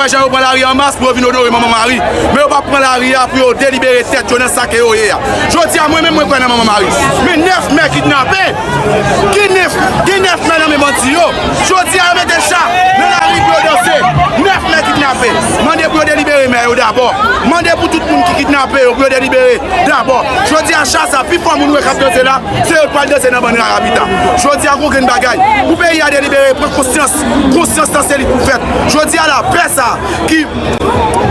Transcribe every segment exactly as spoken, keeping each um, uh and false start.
Jan yo pran lari an mas pou yo vin odore Manman Mari. Men yo p ap pran lari a pou yo delibere tèt yo nan sa ke yo ye a. Jodi a, mwen menm, mwen kwè nan Manman Mari. Men nèf mè kidnape! Ki nèf, ki nèf mè nan men bandi yo? Jodi a, yo mete cha nan lari pou yo danse. Nèf mè kidnape. Mande pou yo delibere mè yo dabò. Mande pou tout moun ki kidnape yo, pou yo delibere dabò. Jodi a, cha sa, pifò moun wè k ap danse la, se yo k pral danse nan bann Arabita. Jodi a, gon grenn bagay. Pou peyi a delibere, pran konsyans. Konsyans lan se li k pou fèt. Jodi a, lapè sa ki,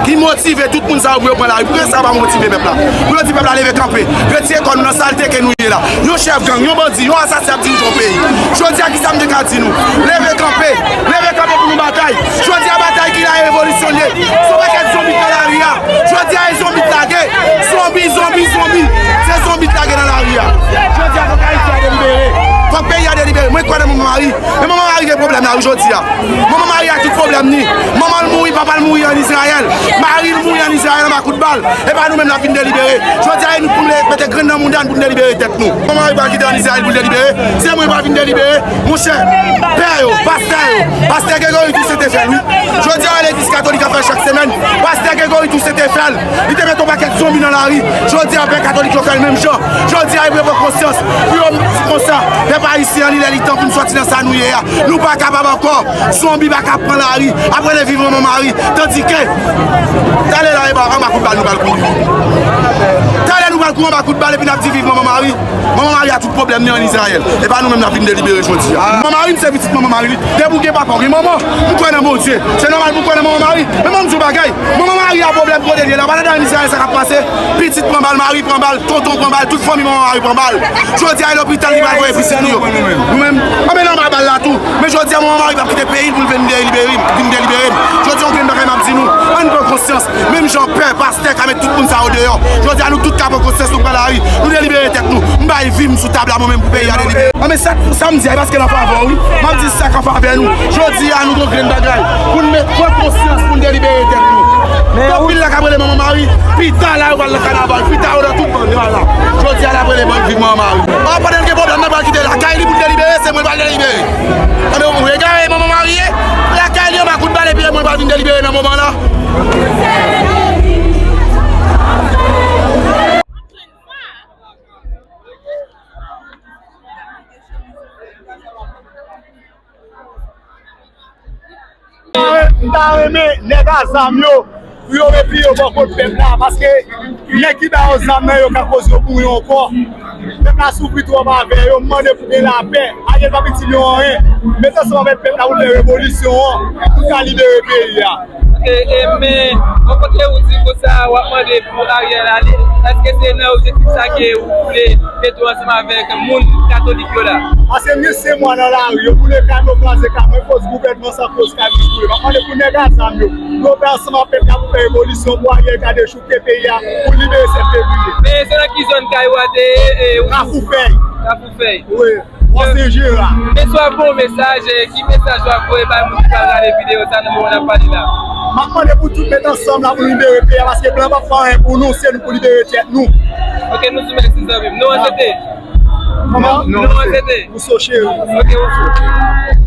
ki motive tout moun sa yo pou yo pran lari. Poukisa sa pa motive pèp la? Pou yo di pèp la leve kanpe. Retire kò nou nan salte ke nou ye la. Yon chèf gang, yon bandi, yon asasen ap dirije yon peyi. Jodi a, kisa m te ka di nou? Leve kanpe. Leve kanpe pou nou batay. Jodi a, batay ki la e revolisyon l ye. Se yon pakèt zonbi k nan lari a. Jodi a, e zonbi k lage. Zonbi, zonbi, zonbi. Se zonbi k lage nan lari a. Jodi a, fòk Ayiti a delibere. Fòk peyi a delibere. Mwen kwè nan Manman Mari. Men Manman Mari gen pwoblèm la wi jodi a. Manman Mari a tout pwoblèm ni. Manman l mouri, papa l mouri ann Izrayèl. Mari l mouri ann Izrayèl anba kout bal. E pa nou menm n ap vin delibere. Jodi a, e nou pou nou mete grenn nan mouda n pou n delibere tèt nou. Manman Mari pral kite ann Izrayèl pou l delibere. Se mwen pral vin delibere. Monchè, pè yo, pastè yo, pastè Gregory Toussaint te fè l, wi. Jodi a, legliz katolik ap fè l chak semèn. Pastè Gregory Toussaint te fè l. Li te mete yon pakèt zonbi nan lari. Jodi a, pè katolik yo fè l menm jan. Jodi a, yo pran konsyans. Pou yo di konsa, pèp ayisyen an, li lè li tan pou n sòti nan sa nou ye a. Nou pa kapab ankò. Zonbi pa ka pran lari. Ap rele viv Manman Mari. Tandike, talè la, e ba, anba kout bal nou pral kouri. Talè nou pral kouri anba kout bal epi n ap di viv Manman Mari. Manman Mari a tout pwoblèm ni ann Izrayèl. E pa nou menm n ap vin delibere jodi a. Manman Mari, m se pitit Manman Mari. Depi w gen papa, w gen manman. M kwè nan Bondye. Se nòmal pou w kwè nan Manman Mari. Men ban m di w bagay. Manman Mari a pwoblèm kote l ye la. Pa tande ann Izrayèl sa k ap pase. Pitit pran bal, mari pran bal, tonton pran bal, tout fanmi Manman Mari pran bal. Jodi a, e lopital li pral voye pitit li yo. Nou menm, anben nan anba bal la tou. Men jodi a, Manman Mari p ap kite peyi l pou l vin delibere m, vin delibere m. Jodi a, yon grenn bagay m ap di nou, ann pran konsyans. Menm jan pè, pastè ka met tout moun sa yo deyò. Jodi a, nou tout ka pran konsyans, nou pran lari, nou delibere tèt nou. M bay vi m sou tab la, mwen menm, pou peyi a delibere. Anben sa, sa m di a, e paske l an favè w, wi. M ap di sa k an favè nou. Jodi a, nou gon grenn bagay. Pou n met, pran konsyans, pou n delibere tèt nou. Gen anpil la k ap rele Manman Mari. Pita la, yo pral nan kanaval. Pita yo nan tout bann, yo pral la. Jodi a, l ap rele bann viv Manman Mari. An, pandan l gen pwoblèm, mwen pral kite lakay li pou l delibere, se mwen l pral delibere. Anben, ou egare, Manman Mari ye. Lakay li anba kout bal, epi mwen pral vin delibere nan moman la. M ta renmen nèg a zam yo pou yo repliye yo bò kot pèp la, paske nèg ki ba yo zam nan yo ka koz yo pou yo ankò. Pèp la soufri twòp avè yo, m mande pou gen lapè. Ariel p ap itil yo anyen. Met ansanm avèk pèp la pou fè revolisyon an, pou ka libere peyi a. Ok, e, men, yon kote ou di konsa, w ap mande pou Ariel ale, èske se nan objektif sa ke ou vle mete w ansanm avèk moun katolik yo la? Paske m gen senk mwa nan lari, yo boule kay mwen, kraze kay mwen, koz gouvènman san koz kay mwen boule. M ap mande pou nèg a zam yo, pou yo fè ansanm ak pèp la pou fè revolisyon, pou Ariel ka dechouke peyi a, pou libere sèt fevriye. Men se nan ki zòn kay ou a te ye, e, ou Kafou Fèy. Kafou Fèy. Wi. Monseyè Jera. Mesye w ap voye yon mesaj, e, ki mesaj w ap voye bay moun ki pral gade videyo sa nan moman n ap pale la? M ap mande pou tout met ansanm la pou nou libere peyi a, paske blan p ap fè anyen pou nou, se nou pou libere tèt nou. Ok, nou di w mèsi zanmi m. Non an se te? Kòman? Non an se te? Ouso Cheri. Ok, Ouso.